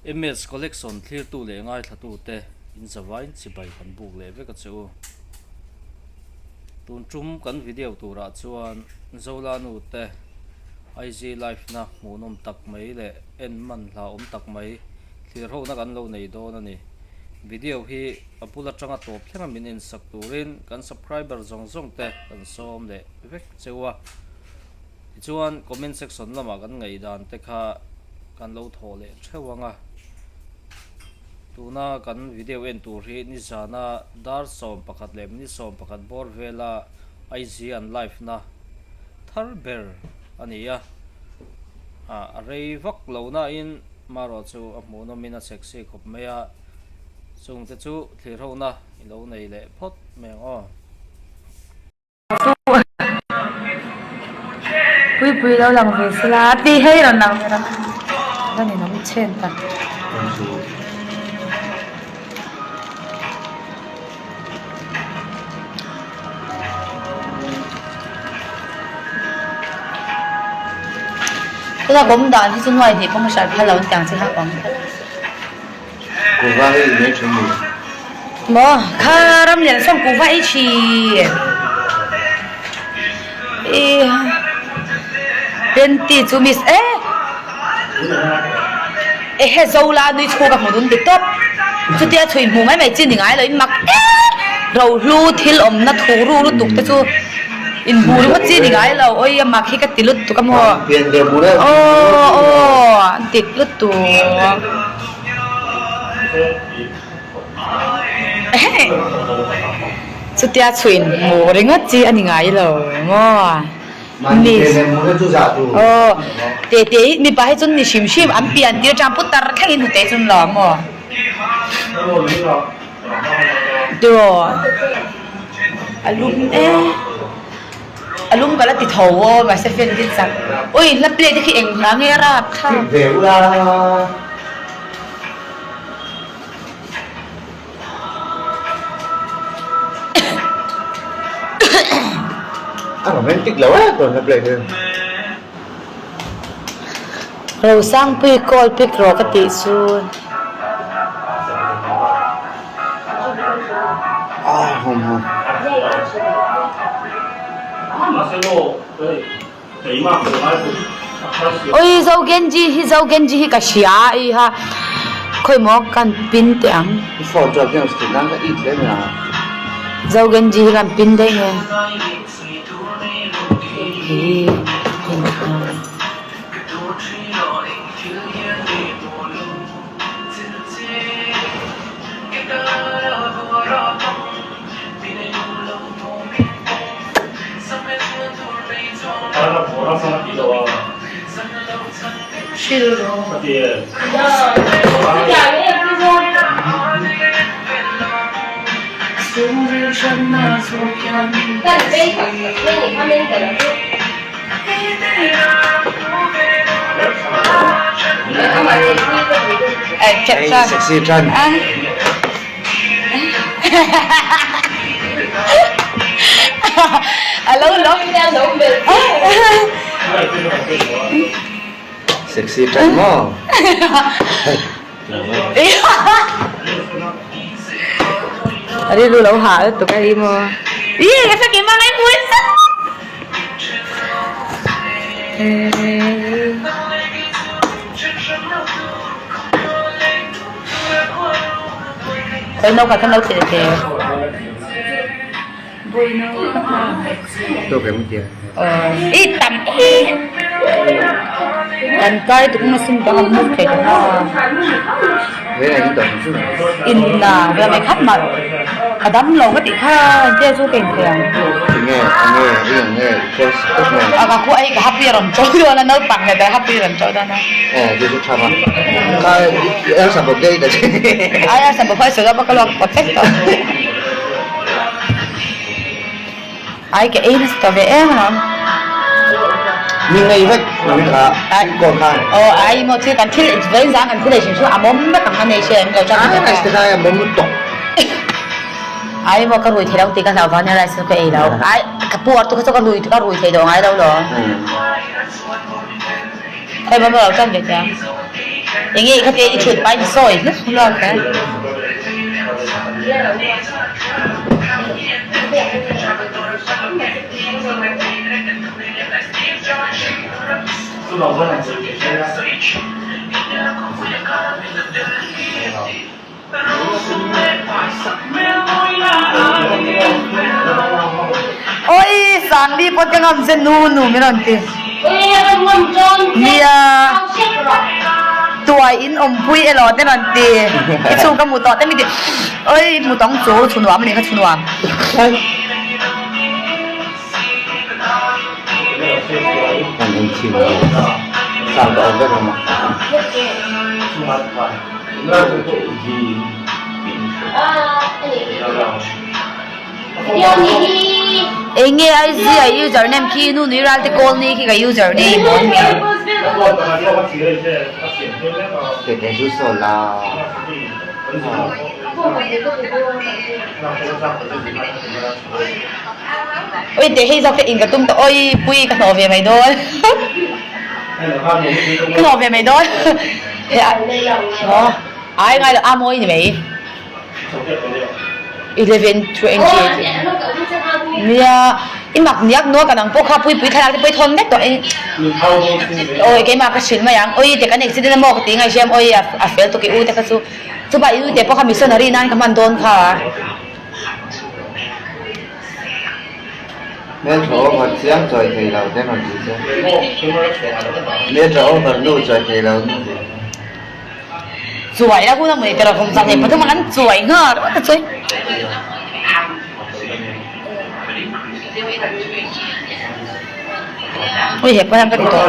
MS Collection thlirtu leh ngaithlatute in zavain chibai kan buk leh vek a che u. Tun tum kan video turah chuan Zolanu te IG live na hmuhnawm tak mai leh en man hlauhawm tak mai thlir ho na kan lo nei dawn a ni. Video hi a bul atanga tawp thlenga min ensak turin kan subscriber zawng zawng te kan sawm leh vek cheu a. Tichuan comment section lamah kan ngaihdan te kha kan lo thawh leh theuh ang a. Tuna kan video en tur hi nizana dar 11 leh minute 11 bawr vela IG an live na thar ber a ni a. A rei vak lo nain marawh chu a hmuhnawmin a sexy khawp mai a. Chungte chu thlir hona i lo nei leh phawt mai ang aw. Puipui lo lang ve sela tih hei rawn lang ve rawh va ninawm chhen tak. Tuna awm dan hi chu nuai hnih pawh hmasa phal lo an ti ang che kha awm. Kuhva hi i nei thin mi? Maw? Kha ram lian sawn kuhva ei thin. I Penty chu miss e Ehe Zola nui chhuk a hmu dun ti tawp. Chutia chhui hmu mai mai chi ni ngai lo in mak e Rohlu thil awmna thuh ru lutuk te chu in hmu ringawt chi ni ngai lo. Awi a mak hi ka ti lutuk a maw. Aw aw an dik lutuk. Chutia chhuih in hmu ringawt chi a ni ngai lo maw? Miss Aw tete hi mipa hi chu ni hrim hrim an pian tir atang putar thleng in hnute chu an lo maw? Tiraw a lum e. A lum ka la ti tho aw mahse fan hi chak. Ui hla play te khi eng hla nge a rap thlak. Click ve ula. A romantic lo e tun hla play hi. Rosangpui call pick rawh ka tih chu. Oi zo Genji hi zo Genji hi ka hria i ha khawi maw kan pin teh ang. Zo Genji hi kan pin daih nge. Hi Hei sexy tan. Sexy tan maw. Rilru lo hah lutuk a ni maw. Ih ka hre keimah ngai hmui zet. Khawi no kha kan lo thil te. I tam i kan kai tuk na sim bang an move thei ta. In na ve mai khat ma ka dam lo ka tih kha te chu ka in thei ang. A ka khu ai ka happy rawn chawi dawn a naupang leh ta happy rawn chawi dawn a. Ai a sam bawk sawi dawn ka luak perfect tawh. Ai ka ei nasa tawh ve em alawm. Mi ngei vek mi kha ko khan. Aw ai maw thil kan thil vawiin zan kan thil ei hrim hrim a mawm vek ang a nei hria em lo chuan. Ai rice te kha a mawm lutuk. Ai maw ka rui thei lo tih ka hlauh vang nia rice chu ka ei lo. Ai ka pu ar tu kha chu ka rui ka rui thei tawh ngai lo lawm. Hei maw maw lo tan ve teh ang. Enge i khatia i thut pai sawi hluk hluk a. Oi Sangli pawh ka ngam che nu nu min rawn ti. Nia tuai in awmpui elaw te rawn ti. I chhung ka hmu tawh te mi ti. Oi i hmu tawng chu chhu nuam a nih kha chhu nuam. Kan en chhin lo. Sound a awm vek ang a. Enge IG a username khi nu nui ral te call ni khi ka username mawn mi. Tete chu saw la. Oi teh hei zawk te in ka tum tawh oi pui ka hnawh ve mai dawn ka hnawh ve mai dawn ai ngai lo a mawi ni mai 11:28 nia i mak niak nuak a nang pawh kha pui pui thlalak te pawh i thawn vek tawh e awi keimah ka hrilh mai ang oi te kan accident a maw ka ti ngaihriam oi a fel tuk i u te kha chu chupa i u te pawh kha missionary nan ka hman dawn kha. Hmeltha over chiang chawi thei lo te rawn ti che. Hmeltha over nu chawi thei lo nu ti. Chuai la hun a mawni tera kum 23 an chuai nghal ringawt a chuai. Ui hepa hian ka ti tawh.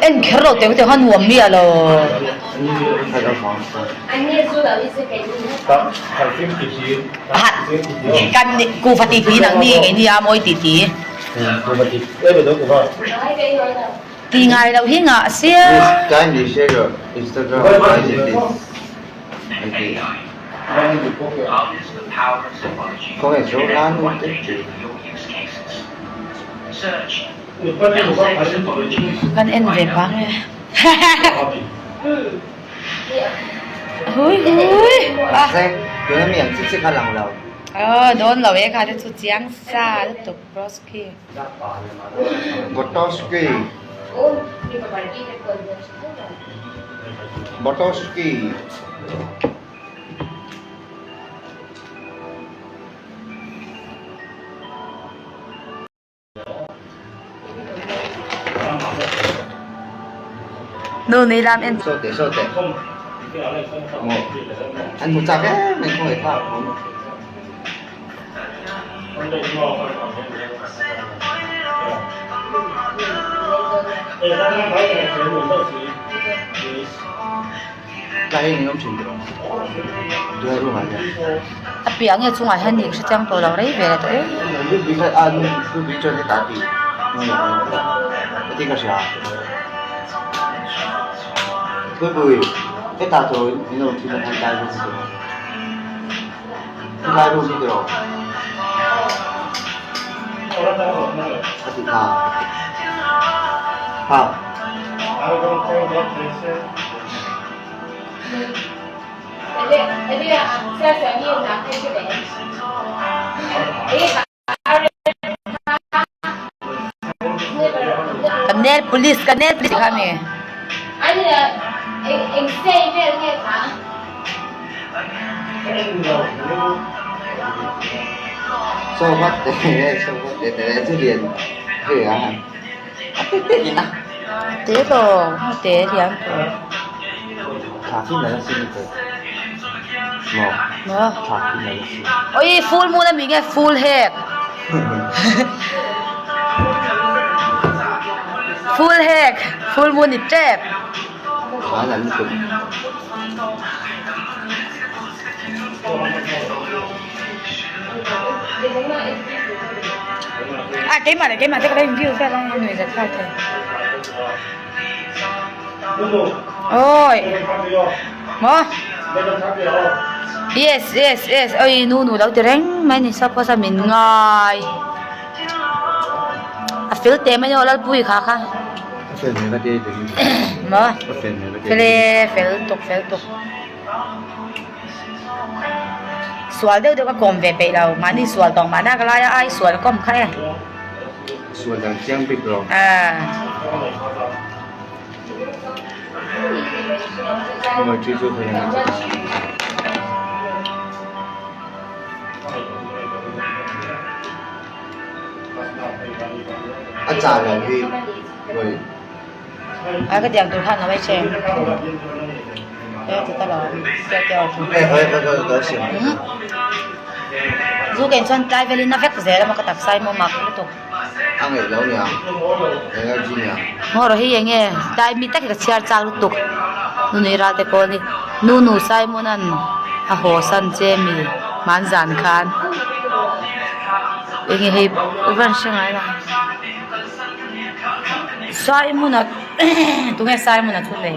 En kher lo teuh teuh kha nuam miah lo. Kan kuhva ti ti nang ni ngei nia mawi ti ti. Ti ngai loh hi ngah sia. Kan en ve pang e. Hui hui. Aw dawn lo e kha te chu chiang sa lutuk broski. Botoski. Botoski. Nu nei lam en. Saw teh saw teh. Maw. An hmu chak em em khaw nge kha. Tlai hi eng awm thin tiraw? Tunah room ah hian. A piah nge chungah hian ni ka hre chiang tawh lo rei ve leh tawh em. Lu bi kha a lu bi chuan hetah a ti heti ka hria. Thupui hetah tawh in awm thin a khan tlai room tiraw? Tlai room hi tiraw? A ti kha. Ha. Ka nail polish ka nail polish kha mi. So what te so what te te chu lian he a Te lo te thiam tur. Thla khi nalh asin i teh. Maw? Maw? Thla khi nalh asin. Oi full moon ami nge full hek. Full hek full moon i tep. Thla nalh lutuk. A keimah leh keimah te ka lo in view vel a nui zat thlak thei. Oi maw yes yes yes oi nu nu lo ti reng mai ni suppose a min ngai. fel teh mai aw Lalpui kha kha. A fel hmel ka ti a Maw? A fel hmel ka ti. Fel e, fel tuk fel tuk. Sual deuh deuh ka kawm ve peih lo, mahni sual tawng mahna ka lai a, ai sual kawm kha e. Sual dan chiang bik lo. Ah. A chah lo hi oi. Ai ka tiang tur khan lo mai che. E ti ta lo. Tia tia chu. E oi ka ka ka sim. Zu ken chuan tlai velin a vek zel a maw ka taksa hi maw mak lutuk. A ngaih lo nia. Energy nia. Ngaw rawh hi enge tlai mi tak hi ka chhiar chak lutuk. Nunui ral te pawh ni. Nunu Simon an a haw san che mi hmanzan khan. Enge hei i van hre ngai lo. Simon a tunge Simon a thu nei.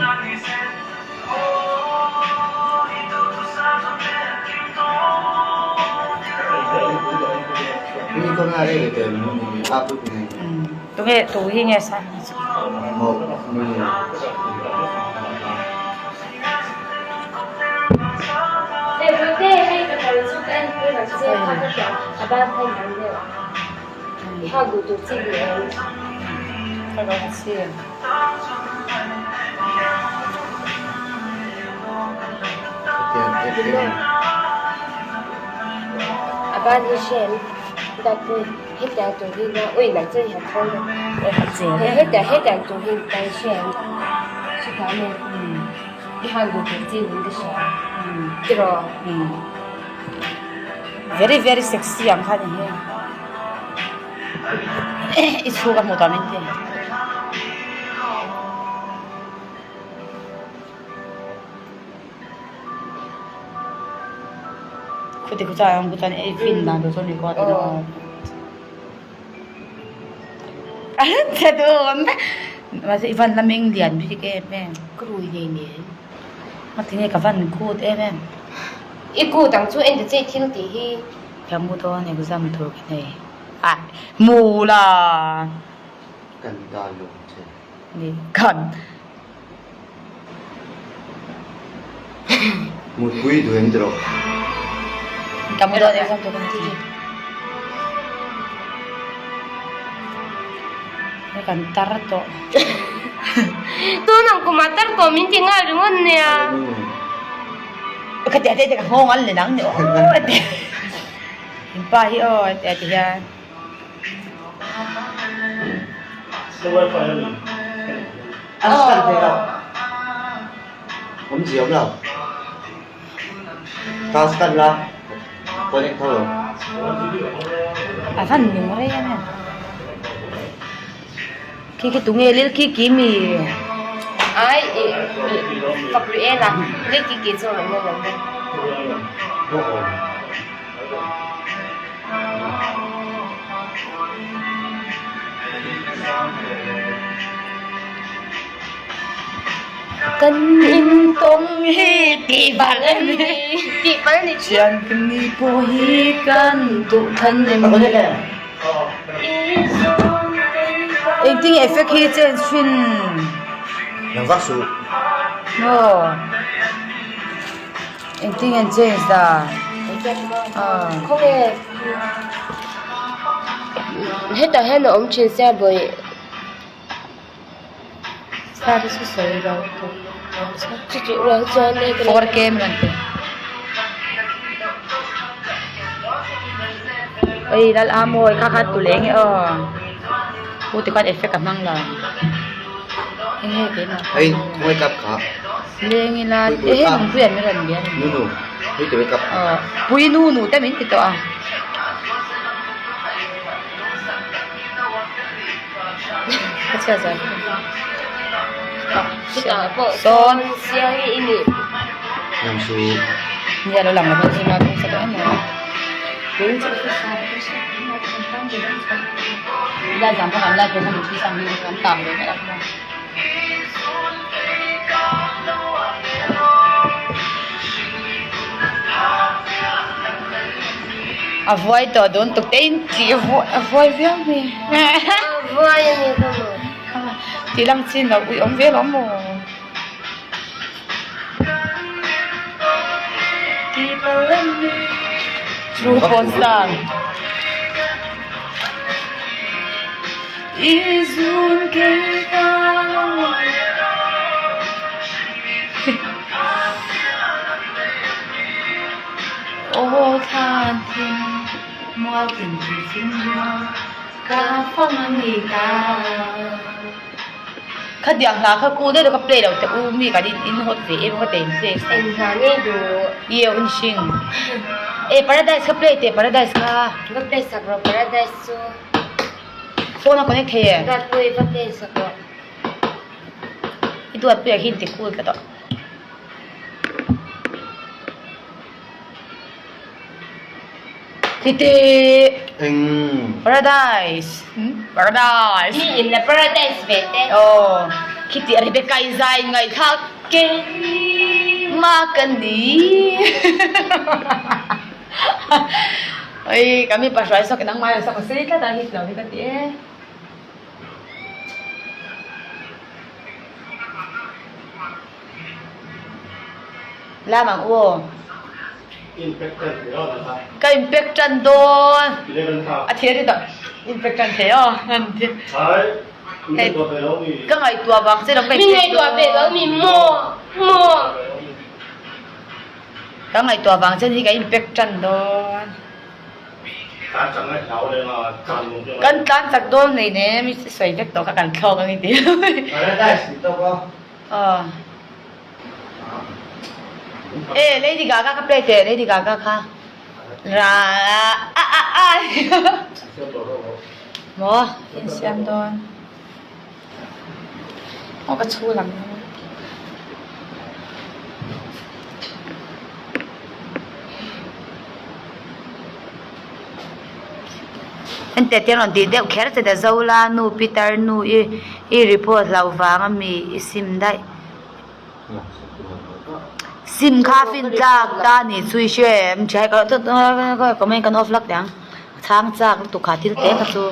Tunge tu hi nge Simon a chu. Very very sexy ang kha ni hi. I chhuk a hmuh tawh min ti. Khuti khu chuan ang chuan ei fin dan tur chuan record in a awm. Che dun. Mahse i van la meng lian bik em em. Ka rui ngei ngei. Ngatinge ka van kut em em. I kut ang chu en ta che thil tih hi. Ka mu dawn exam tur ka nei. Ah mu la. Kan dal lo che. Ni kan. Mutpui duh em tiraw? Ka mu dawn exam tur ka nei. Kan tar tawh. Tun ang kumah tar tawh min ti nghal ringawt nia. Ka ti a te ka nghawng an le nang ni aw a ti. In pa hi aw a ti hian. Awm zia awm lo. Class kan la connect tho lo. A van nung rei em em. Khi khi tunge lil khi ki mi. Ai i fak rih e la lil ki ki chu rawn la lang. Kan in tawng hi tih palh a ni. Tih palh a ni. Thian kan ni pawh hi kan duh than em ni. Engtin nge effect hi change thin? Nang vak suh. Maw. Engtin nge an change dan? Khawnge hetah hian a awm thin sia bawih. Star te chu sawi lo Chutih rual chuan hei ka 4K min rawn ti. Oi lal a mawi kha kha tu leng e aw. Pu ti khan effect a hmang lo. Eng nge keimah. Hei khawngaih kap kha. Leng ila e hei nungpui an min rawn bia a ni. Nunu hei ti wake up. Aw pui nunu te min ti tawh a. Ka chhiat zai Chutah pawh sawn siang hi i nih. Nang chu. Nia lo lang lo chu na tung sa tawh em mai. Lai zam pawh kan lai pawh kan thi sang hi kan tam ve mai a. A vuai tawh dawn tuk te in tih a vuai viau mai. A vuai. vuai a ni kha maw. Tih lang chin lo ui awm ve lo maw. True porn star. Aw thlan thing mual tin tih thing rual ka fang a ni ta. Khatiang hla kha ku deuh ka play lo teh u mi kan in in hawt ve em ka te in play sa. Eng hla ngei duh. Iau in hring. E paradise kha play teh paradise kha. Va play sak rawh paradise chu. Phone a connect thei e. Duatpui va play sak rawh. I duatpui ah hian ti cool ka tawh. Titi. Eng. Paradise. Paradise. Mi in la paradise ve te. Aw. Khiti a Rebecca i zai ngaihthlak ke ma ka ni. Oi ka mi pahruai sawk nangmah lo sak sei tlat a hit lo hi ka ti e. Lam ang u aw. Ka in pack tan dawn. A thil a ti tawh. In pack tan thei aw. Hei ka ngaihtuah vang che lo ka in pack dawn. Ka ngaihtuah vang che hi ka in pack tan dawn. Kan tlan chak dawn hlein em i sawi vek tawh kha kan thlawk ang i ti. Aw. E Lady Gaga kha play teh Lady Gaga kha ra a a a maw insiam dawn aw ka chhul ang. Enteh te rawn tih deuh kher che ta Zola nu Peter nu i i report hlauh vang a mi i sim daih sim kha fin tlak ta ni chu i hria em hei comment kan off lak teh ang chhang chak lutuk kha thil te kha chu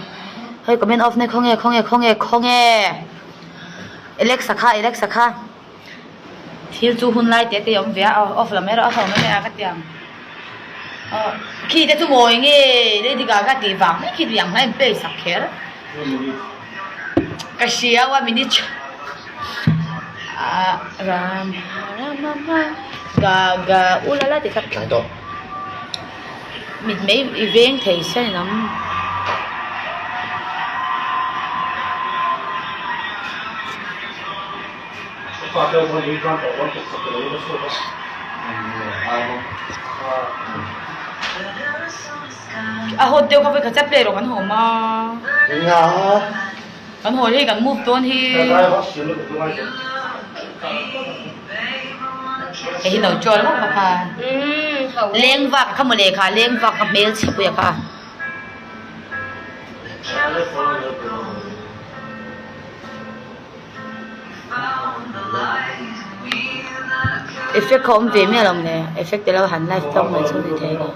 hei comment off na khawnge khawnge khawnge khawnge Alexa kha Alexa kha. Thil chu hun lai te te a awm ve a, off lam erawh a ho mai mai a ka ti ang. Aw khi te chu mawi nge Lady Gaga tih vang mai khi tiang hlai in play sak kher. Ka hria one minute ah ram ram ram Gaga ulala tih kha. Mit mai i veng thei sia ni ang. A hawt deuh kha vawikhat chiah play rawh kan haw ma. Kan haw hi kan move dawn hi. Hei hi lo chawl vak vak a. Leng vak kha mawle kha leng vak kha hmel chhe pui a kha. Effect kha awm ve miah lo mawle effect te lo han live tawk mai chu ni thei lo.